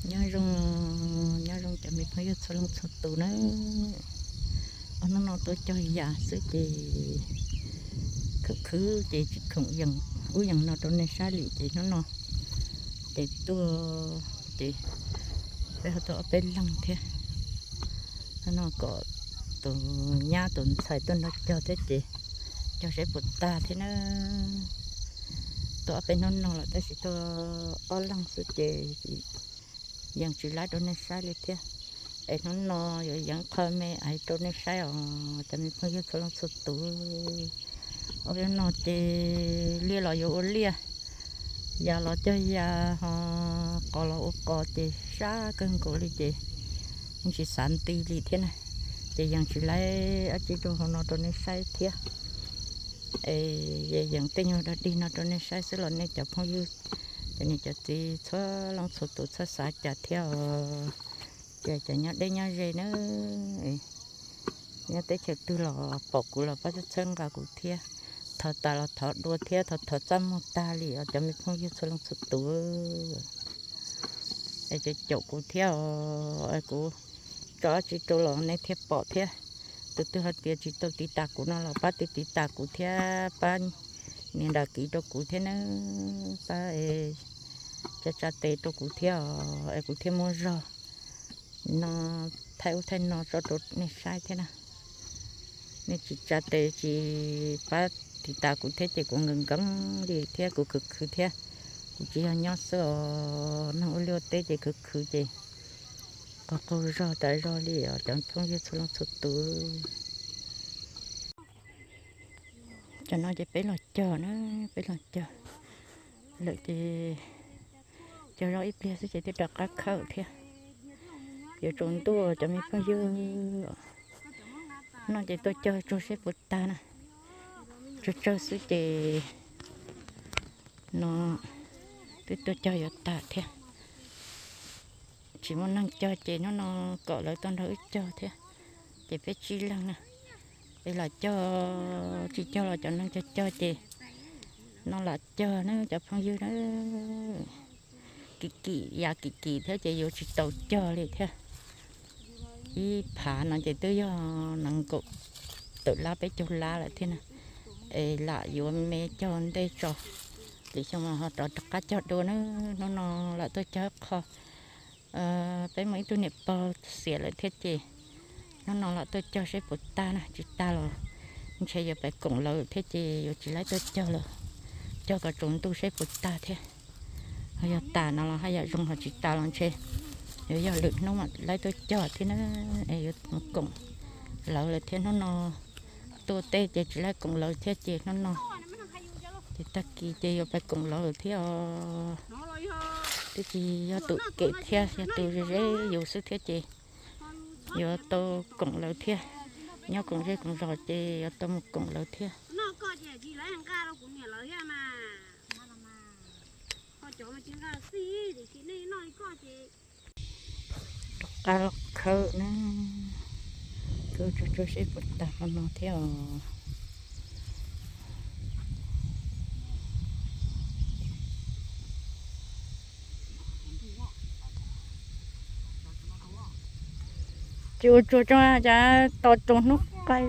Nyob zoo, nyob zoo cov me phooj ywg txhua leej txhua tus na. Ob hnub no tuaj cog yas xwb ces khwv khwv ces tsis khoom yeem ub yeem no rau nej saib li ces hnub no ces tuaj ces peb ho tuaj ob peb leeg thiab. Hnub no kom tus nyab tus ntxhais tuaj nrog cog thiab ces cog seb puas tag thiab na. Tuaj ob peb hnub no lawm tab sis tuaj ob leeg xwb ces yeej tsis laib rau nej saib li thiab. Es hnub no yuav yeem qho me aiv rau nej saib os cov me phooj ywg txhua leej txhua tus. Ob peb hnub no ces liaj los yuav ua liaj, yas los cog yas, ho qos los ua qos ces sab kawg nkaus li ces yeej tsis xav nti li thiab na. Ces yeej tsis laib dab tsi rau hauv no rau nej saib thiab. Es yeej tej nyuag dog dig no rau nej saib xwb los nej cov phooj ywg, cov niam cov txiv txhua leej txhua tus txhob xav cas thiab os. Ces cov nyob deb nyob ze na, nyob teb chaws twg los pom kuv los pab txhawb nqa kuv thiab. Thov tas los thov dua thiab, thov thov txaj muag tag li os cov me phooj ywg txhua leej txhua tus. Es caum kuv thiab os, kuv tso dab tsi rau los nej thiaj pom thiab. Tus twg hais tias tsis tau tiv tas kuv no los pab tiv tiv tas kuv thiab, pab nias nram kiv rau kuv thiab na, pab tsa tsa tes rau kuv thiab os, es kuv thiaj muaj zog no thaij ub thaij no tso rau nej saib thiab na. Nej tsis tsa tes tsis pab tiv tas kuv thiab ces kuv nkees nkees li thiab kuv khwv khwv thiab. Kuv tsis yog nyob xwb os, neeg ua liaj ua teb ces khwv khwv ces qaug qaug zog tas zog li os cov phooj ywg txhua leej txhua tus. Cov no ces peb los cog na, peb los cog lawm ces cog zog ib pliag xwb ces thiaj rov qab khawm thiab. Yuav tsaus ntuj cov me phooj ywg, no ces tuaj cog tsuag seb puas tag na. Tsawg tsawg xwb ces no twb tuaj cog yuav tag thiab. Tsis muaj neeg cog ces hnub no kom lawv tuaj nrog wb cog thiab. Ces peb tsib leeg na, es lam cog, tsis cog los cov neeg cog cog ces no lam cog na cov phooj ywg na. Kim kim yam kim kim thiab ces yuav tsis tau cog li thiab. Ib phav no ces twb yog nees nkaum tawm lab peb caug lab lawm thiab na. Es lam yuav me cog ntej tso, lwm xyoo mas ho rov rov qab cog dua na. Hnub no lam tuaj cog qho, peb muaj ib tug niam pog xiam lawm thiab ces hnub no lam tuaj cog seb puas tag na, tsis tag los ntshe yuav pais koom lawv thiab ces yuav tsis laib tuaj cog lawm. Cog kom tsaus ntuj seb puas tag thiab. Ho yog tas no los haj yam zoo, ho tsis tas los ntshe yuav yog lwm hnub mam laib tuaj cog thiab na. Es yuav koom lawv lawm thiab, hnub no tuaj tej ces tsis laib koom lawv thiab ces hnub no ces tag kis ces yuav pais koom lawv lawm thiab os. Twb tsis yog tus kem thiab, yog tus ze ze yus xwb thiab ces yuav tau koom lawv thiab. Nyob koom zej koom zos ces yuav tau mus koom lawv thiab. Rov qab los khawb na, khawb tsuag tsuag seb puas tag hmo no thiab os. Tsis ua tsuag tso, cas tos tsaus hnub qaij.